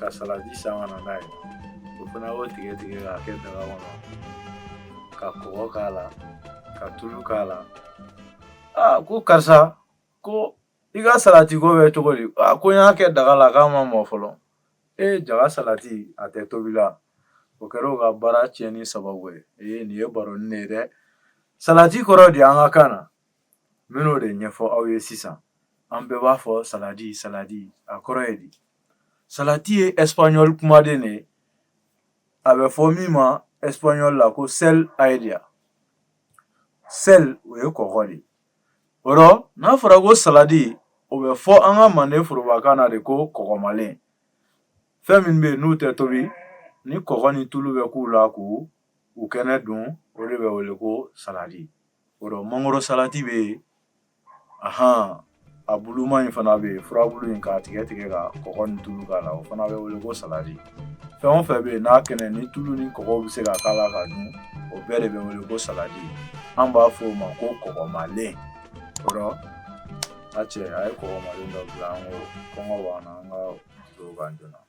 Ka salati san ka na n'a ye. O fana y'o tigɛ tigɛ k'a kɛ daga kɔnɔ, ka kɔgɔ k'a la, ka tulu k'a la. Aa, ko karisa, ko i ka salati ko bɛ cogo di? Aa, ko n y'a kɛ daga la, k'a ma mɔ fɔlɔ. E, jaga salati a tɛ tobi la. O kɛra o ka baara tiɲɛni sababu ye. Ee, nin ye baroni de ye dɛ. Salati kɔrɔ di an ka kan na? N bɛn'o de ɲɛfɔ aw ye sisan. An bɛɛ b'a fɔ saladi, saladi, a kɔrɔ ye di? Salati ye espagnol kumaden de ye, a bɛ fɔ min ma espagnol la ko sel agria. Sel, o ye kɔgɔ de ye. O rɔ, n'a fɔra ko saladi, o bɛ fɔ an ka manden forobakan na de ko kɔgɔmalen. Fɛn min bɛ yen n'u tɛ tobi, ni kɔgɔ ni tulu bɛ k'u la k'u u kɛnɛ dun, o de bɛ wele ko saladi. O rɔ, mangoro salati bɛ yen, ahan, a buluma in fana bɛ yen, furabulu in k'a tigɛ tigɛ ka kɔgɔ ni tulu k'a la, o fana bɛ wele ko saladi. Fɛn o fɛn bɛ yen n'a kɛnɛ, ni tulu ni kɔgɔ bɛ se ka k'a la ka dun, o bɛɛ de bɛ wele ko saladi. An b'a fɔ o ma ko kɔgɔmalen. O rɔ, a cɛ, a ye kɔgɔmalen dɔ bila an ko, kɔngɔ b'an na, an ka don kan joona.